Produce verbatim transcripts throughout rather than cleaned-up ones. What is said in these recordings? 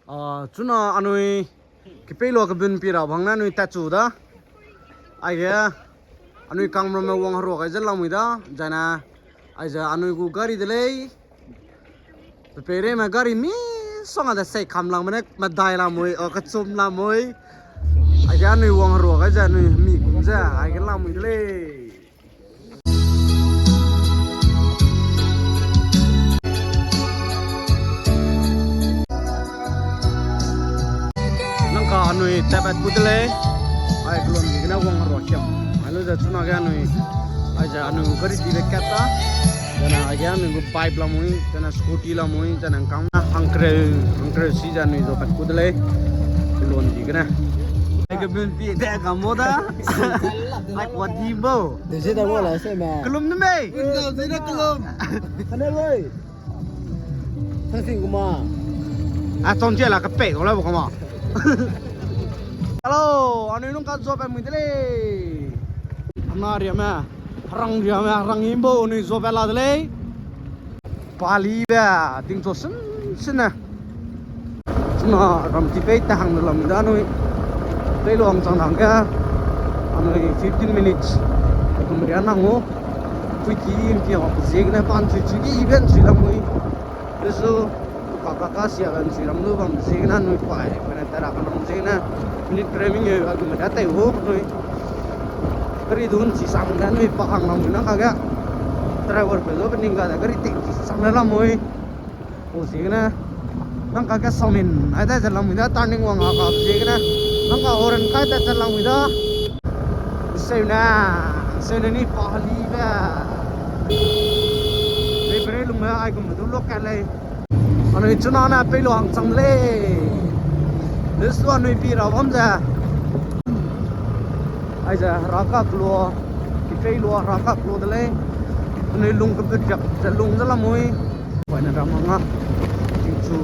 Ah, chuna anui Kepeilua kebun pi ra bang ne anui tatchu da. Aige anui kangram me wang herua gai ze lamui da. Zane aize anui gu gari de lei. Pe peireime gari misong a de sei kam lang me ne medai lamui, o kechum lamui. Aige anui wang herua gai ze anui mi kum ze aige lamui de lei. Nang ka anui tabet pu de lei. Ai kelon di gene wang herua kiam. Ai lu ze chuna ge anui. Aize anui gari dibe kat ta. Zane aige anui gu bike lamui, zane scooty lamui, zane kang hangkreu, hangkreu si ze anui zo kat pu de lei. Kelon di gene. Ai kebun pi de ka mo da. Ai kwa di bo. Dezida mo la se me. Kelum de mei. Dezida kelum. Kane loi. Sangsing kuma. A chong che la ka pe ko la bo kuma. Hello, anui nung ka zo pe mui de lei. Ana riame, rang riame, rang imbo anui zo pe la de lei. Palibe, tingcho sen sen ne. Chuna ram ti pei ta hang lam da nui. Pei luang chang hang ge. Anui fifteen minutes. Tum ria nang o. Pui ki im ki hok ziegene pan chui chui ki event chui lamui. Lesu ka ka ka sia gan chui ram lu bam ziegene nui pai. Pene tara kan ram ziegene. Minute pre ming eu a gum da tai ho nui. Kari dun chi sang da nui pa hang lam na ka ga. Driver pe lo pe ning ga da kari ting chi sang da lamui. O ziegene, nang ka ke samin, ai da ze lamui da, turning wang a ka ziegene, nang ka horn kai da ze lamui da. Seu ne, seu ne ni pa hali be. Nei pere lung me ai kum du lo ka lei. Anui chuna ne pei lo hang chang lei. Lesu anui pi ra bam ze. Aize hera ka klo, ki pei lo hera ka klo de lei. Anui lung ke put jak ze lung ze lamui. Pai ne ram hang a. Tingchu.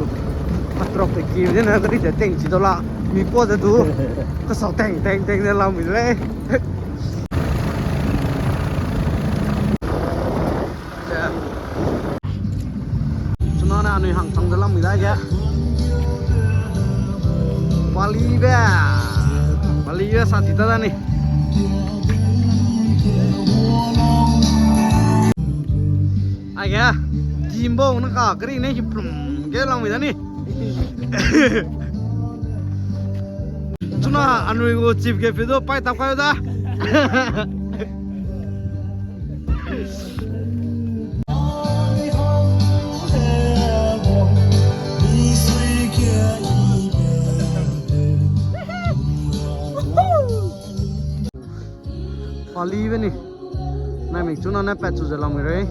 Atrok te ki de ne gari de teng chi do la. Mi po ze du. Ka sau teng teng teng de lamui lei. Chuna ne anui hang chang de lamui da ge. Palibe. Palibe sa ti ta da ni. Aige, timbo na ka kering ne ki plum ge lamui da ni. Chuna anui gu chief ge video pai tap kai da. Palibe ni. Nai mik chuna ne pat chu ze lamui rei.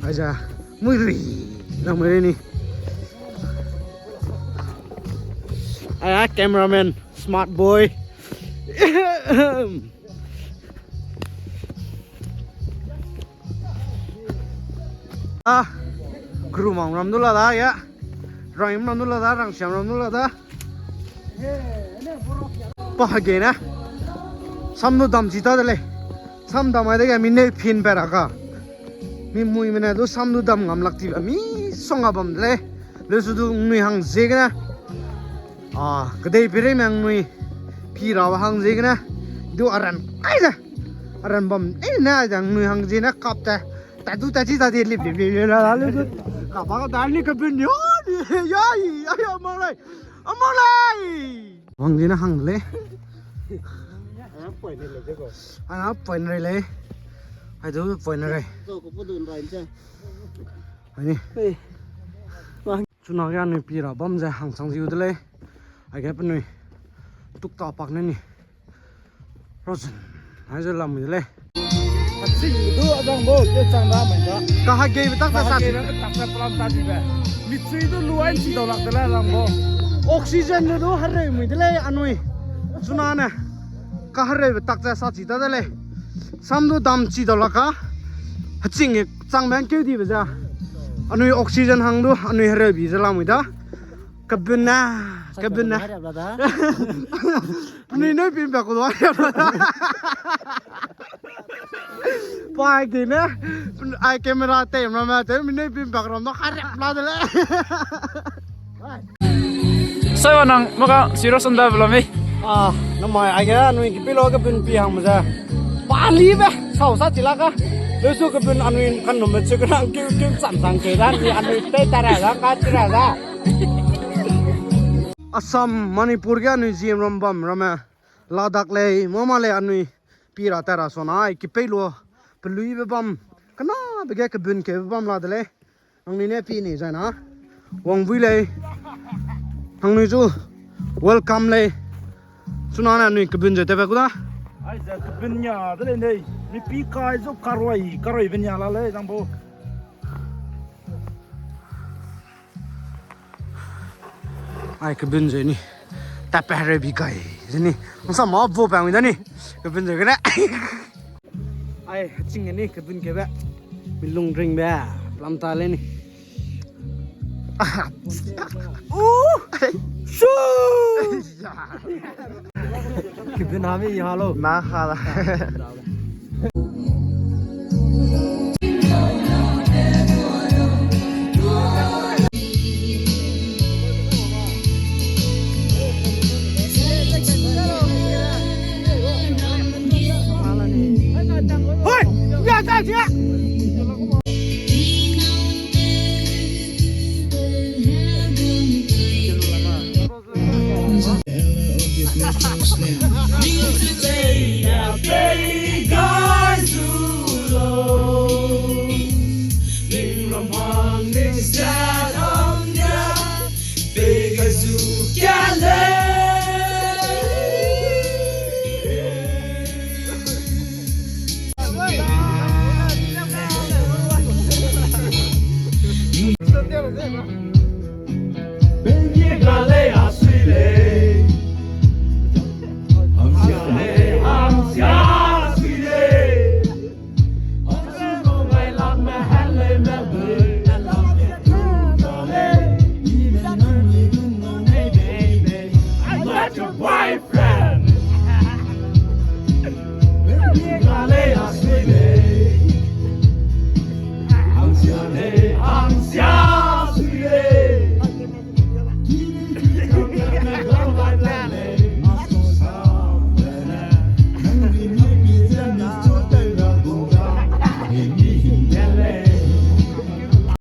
Aiza, mui ri, lamui ri ni. Aya, cameraman, smart boy. Ah, gru mang ram du la da ya. Rang im ram du la da, rang siam ram du la da. Pa hage na. Sam nu dam chi ta de lei. Sam dam ai dege mi neu phin pe ra ka. Mi mui me ne du sam nu dam ngam lak ti ba mi song a bam de lei. Lesu du nui hang ziegene. A, kedei pere me nui pi ra ba hang ziegene. Du aran kai de. Aran bam ei ne ai dang nui hang ziegene kap te. Ta du ta chi ta de lip lip lip lip la la lu du. Ka ba ka da ni ka bun yo ni. Ya, ya, ya, mang lai. Amang lai! Wang di na hang le. Ana point re le. Ai du point re. Ai ni. Chuna ge anui pi ra bam ze hang chang ziu de lei. Aige penui tuk ta pak ne ni. Rosen, hai ze lam de lei. Aching du azang bo, ke chang da mai da. Ka hagei be tak sa. Hagei be tak sa plan ta di be. Mi chui du lu ai chi dau lak de lei azang bo. Oxygen du du hareu mui de lei anui. Chuna ne. Ka hareu be tak sa chi ta de lei. Sam du dam chi dau lak ka. Haching chang ben keu di be za. Anui oxygen hang du anui hareu bi ze lam da. Kebun na, kebun na. Harap la da. Penui neu pin bak ko do harap la da. Pai ki ne, ai camera te ma ma te, mi neu pin bak ram no harap la de le. Sai wa nang maka serious ’nda bela mei. Ah, namai aige anui kipilo kebun pi hangme ze. Palibe, sau sa chila ka. Lesu kebun anui kan nume chu kenang kiu kiu cham chang ke da, ni anui tei ta ra da, ka chi ra da. Assam, Manipur ge anui ziem ram bam ramme. Ladakh lei, mama lei anui. Pi ra ta ra sona, ai, kipei lua, peluibe bam, kena bege kebun kebe bam la de lei. Nangnui ne pi ni zai na. Wang vui lei. Nangnui zu, welcome lei. Chuna ne anui kebun ze tebe ku da. Ai ze kebun nia de lei nei. Mi pi kai zu karoi, karoi be nia la lei, zangbo. Ai, kebun ze ni. Tape re bi kai ze ni. Nsa ma vo bang da ni. Kebun ze gene. Ai, ching ni kebun kebe. Milung ring be. Lam ta le ni. Ah. Uh. Su. Kebun hami halo. Na hala.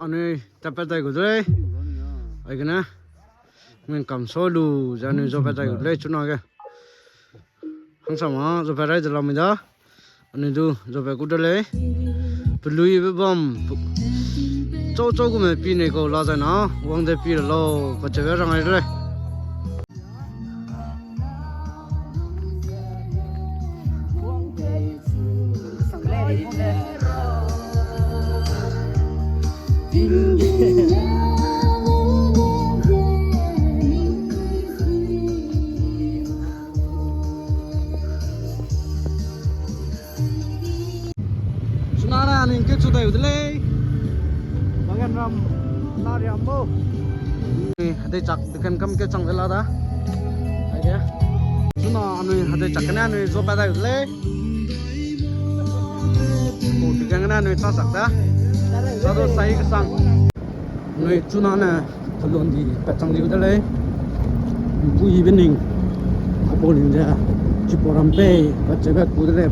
Anui tapat dai gu de lei. Aigene. Ngin kam so lu ze anui zo pat dai gu de lei chuna ge. Hangsama zo pat rai de lamui da. Anui du zo pat gu de lei. Peluibe bam. Chau chau gume pi nei kau la zai na. Wang de pi ra lau. Kacheube rang ai de lei. Chuna ne anui ke chu dai u de lei. Bagan ram, na riam bo. Hadei chak dekan kam ke chang de la da. Aige. Chuna anui hadei chak ne anui zo pat dai u de lei. Ko dekan ne anui cha chak da. Cha do sai kesang. Nui chuna ne kalon di pat chang di u de lei. Mpui bening. Apo ling ze. Chipo ram pei. Pat ze pat ku de lei.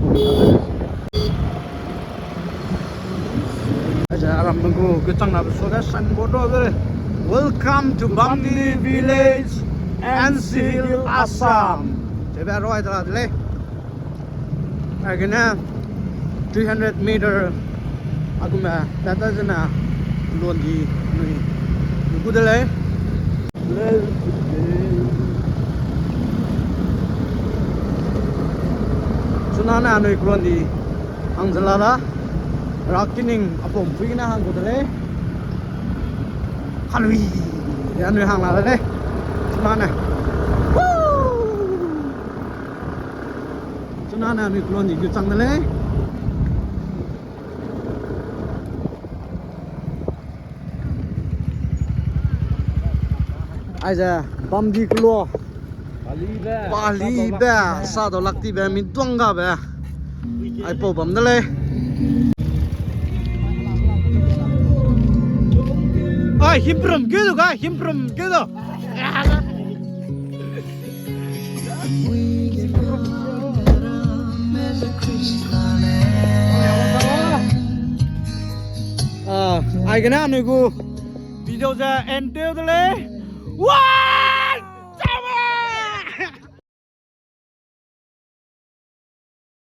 Aze aram gu kechang na beso ga signboard ro de lei. Welcome to Bamni Village, N C Hill, Assam. Chebe ro ai de la de lei. Aigene three hundred meter agume tata zena lon di nui gu de lei. Chuna ne anui lon di hang ze la da. Ra kining apom pui gene hang gu de lei. Halui. Ya anui hang la de lei. Chuna ne. Woo! Chuna ne anui lon di gu chang de lei. Aize, bam di kelo. Palibe, sa dau lak tibe, mi duang gabe. Aipau bam de lei. Ai, himprum ke du ga, himprum ke du. Ah, aigene anui gu video ze end tew de lei. Wa!